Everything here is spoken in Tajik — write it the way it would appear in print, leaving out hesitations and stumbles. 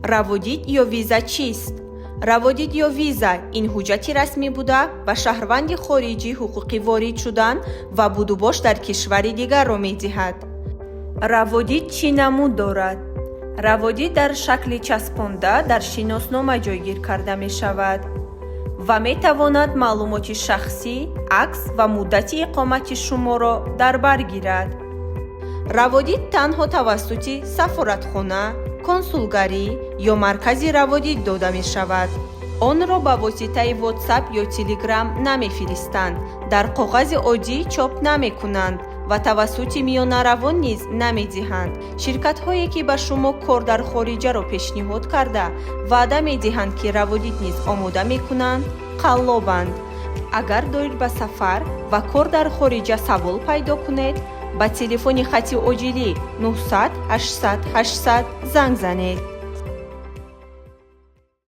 Раводид ё виза чист? Раводид ё виза ин ҳуҷҷати расмӣ буда, ба шаҳрванди хориҷӣ ҳуқуқи ворид шудан ва будубош дар кишвари дигарро медиҳад. Раводид чӣ намуд дорад? Раводид дар шакли часпонда дар шиноснома ҷойгир карда мешавад ва метавонад маълумоти шахсӣ, акс ва муддати иқомати шуморо дар бар гирад. Раводид танҳо тавассути сафоратхона, консулгарӣ ё маркази раводид дода мешавад. Онро ба воситаи WhatsApp ё Telegram намефиристанд, дар коғази оддӣ чоп намекунанд ва тавассути миёнаравон низ намедиҳанд. Ширкатҳое, ки ба шумо кор дар хориҷаро пешниҳод карда, ваъда медиҳанд, ки раводид низ омода мекунанд, қаллобанд. Агар доир ба сафар ва кор дар хориҷа савол пайдо кунед, ба телефони хати оҷилӣ 900 800 800 занг занед.